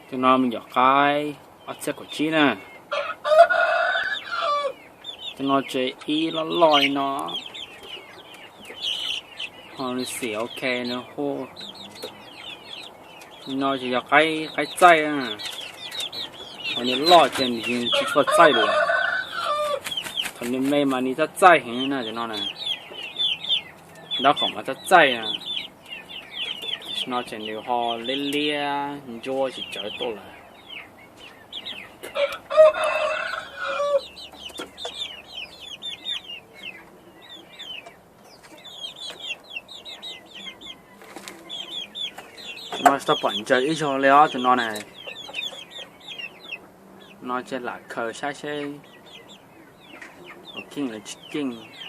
Tus no me nyuam qaib ob txhiab kaum tsib na. Tus no tsev ib loj loj li no. Ho nws xim ok nws hu. Tus no ces yog qaib txaij na. Ho nws loj ces nws tsis tshua txaij lawm. Thaum nws me mas nws txaij txaij heev na tus no na. Dab qhom mas txaij txaij na. Tam sim no ces nws ho liab liab ntsuab tsis tsawv tuaj lawm. Tus no tsis tau pom ntsaws ib zaug li os tus no na. No ces lam khaws saib seb puas keej los tsis keej.